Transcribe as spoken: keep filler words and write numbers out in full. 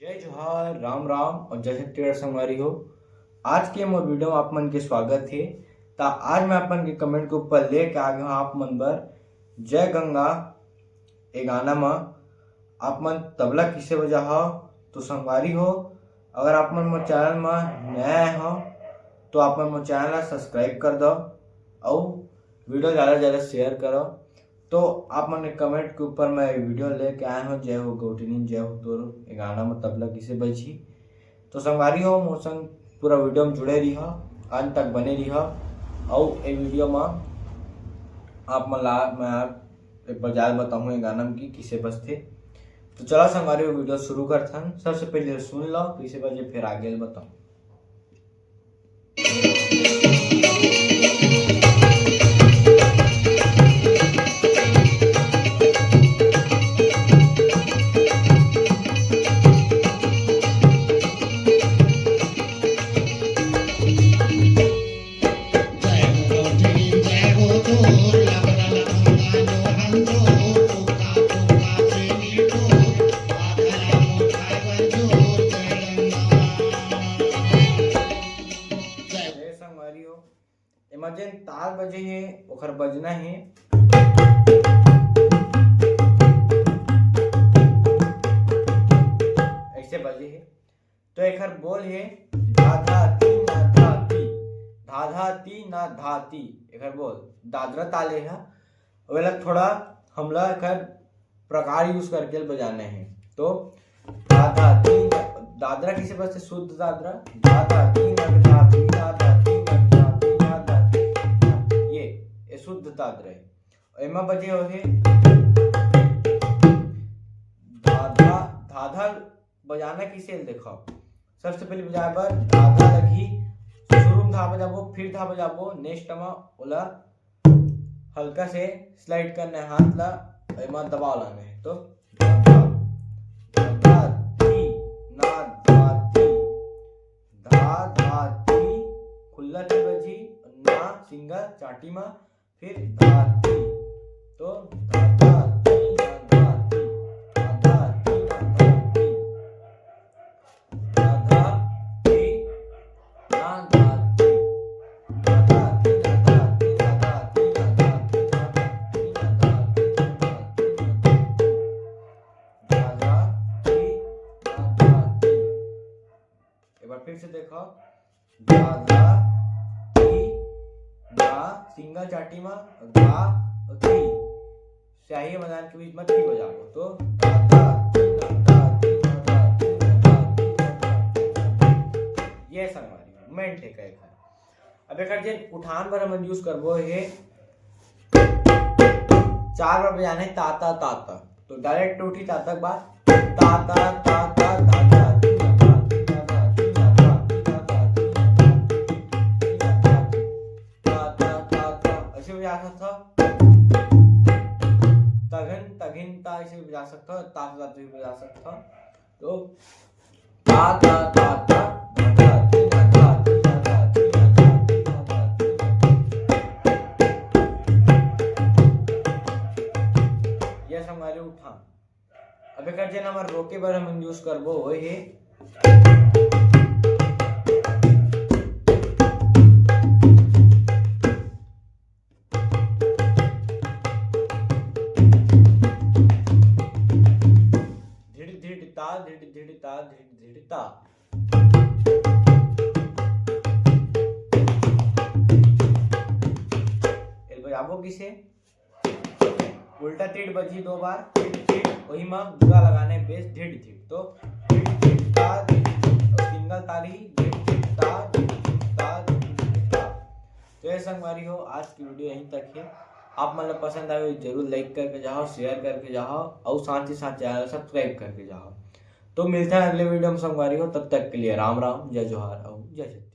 जय जोहार, राम राम और जय छत्तीसगढ़ संगवारी हो। आज के मोर वीडियो में आप मन के स्वागत हे। ता आज मैं आप मन के कमेंट के ऊपर लेके आ गया हूँ आप मन बर जय गंगा। ए गाना म आप मन तबला किसे बजा हो? तो संगवारी हो, अगर आप मन मोर चैनल म नया आए हो तो आप मन मोर चैनल ला सब्सक्राइब कर दो, अउ वीडियो ज़्यादा से ज़्यादा शेयर करो। तो आप मन के कमेंट के ऊपर मैं वीडियो लेके आए हूँ, जय हो गौटिनी, जय हो तोर, ये गाना में तबला किसे बजही। तो संगवारी हो, मोर संग पूरा वीडियो में जुड़े रहिहा, अंत तक बने रहिहा। अउ ए वीडियो में आप मन ला मैं एक बार जाल बताऊँ ये गाना में कि किसे बजथे। तो चला संगवारी हो, वीडियो शुरू करथन। सबसे पहले सुन लो किसे बजे, फिर आगे बताऊँ। ए संगवारी हो, एमा जेन ताल बजे हे, ओखर बजना हे, ऐसे बजे हे। तो एखर बोल हे धा धा ती ना धा ती, धा धा ती ना धा ती। एखर बोल दादरा ताल हे, ओला थोड़ा हमला एखर प्रकार यूज़ करके बजाना हे। तो धा धा ती, दादरा किसे बजथे? शुद्ध दादरा। धा धा ती ना धा ती, धा धा ती ना धा ती, धा धा ती। ये, ये शुद्ध दादरा हे। एमा बजे होथे धा धा, धा धा बजाना किसे ल देखो। सबसे पहले बजाए बर धा धा लगही, शुरू में धा बजाबो, फिर धा बजाबो, नेक्स्ट में ओला हल्का से स्लाइड करना है हाथ ला, एमा दबाव लाना है। तो धा धा, धा धा ती ना धा ती, धा धा ती, खुल्ला ती बजी, ना सिंगल चाटी मा, फिर धा ती। तो धा धा ती ना धा ती, धा धा ती ना धा ती, धा धा ती ना धा ती, धा धा ती ना धा ती, धा धा ती ना धा ती, धा धा ती ना धा ती, धा धा ती ना धा ती, धा धा ती ना धा ती। एक बार फिर से देखो, धा धा ती ना, सिंगल चाटी मा धा ती, स्याही मदान के बीच में ती बजाबो। तो धा धा ती ना धा ती ना धा ती ना धा ती ना धा ती ना धा ती। ये संगवारी मेन ठेका एखर। अब एखर जेन उठान बर हमन यूज़ करबो हे, चार बार बजाना हे ता ता ता ता। तो डायरेक्ट उठी ता तक बार, ता ता ता ता, धा धा ती ना धा ती ना धा ती ना धा ती ना धा ती ना धा ती ना धा ती ना धा ती, ता ता ता ता, ऐसे बजा सकता। तघन तघिन ता ऐसे बजा सकता, ता ता ता बजा सकता। तो ता ता ता ता, धा धा ती ना धा ती ना धा ती ना धा ती ना धा ती ना धा ती। ये संगवारी उठान। अब एकर जेन हमर रोके बर हमन यूज़ करबो, ओए हे धिड़ धिड़ ता, धिड़ धिड़ ता, धिड़ धिड़ ता। एल बजाबो किसे? उल्टा तीर बजी दो बार, तीर, तीर, वही मा गुरा लगाने बेस ढिड तीर। तो ढिड तीर ता, ढिड तीर, और सिंगल तारी, ढिड तीर ता, ढिड तीर ता, ढिड तीर ता। तो ये संगवारी हो, आज की वीडियो यहीं तक है। आप मन ला पसंद आवे जरूर लाइक करके जाओ, शेयर करके जाओ और साथ ही साथ चैनल सब्सक्राइब करके जाओ। तो मिलते हैं अगले वीडियो में संगवारी हो, तब तक के लिए राम राम, जय जोहार और जय छत्तीसगढ़।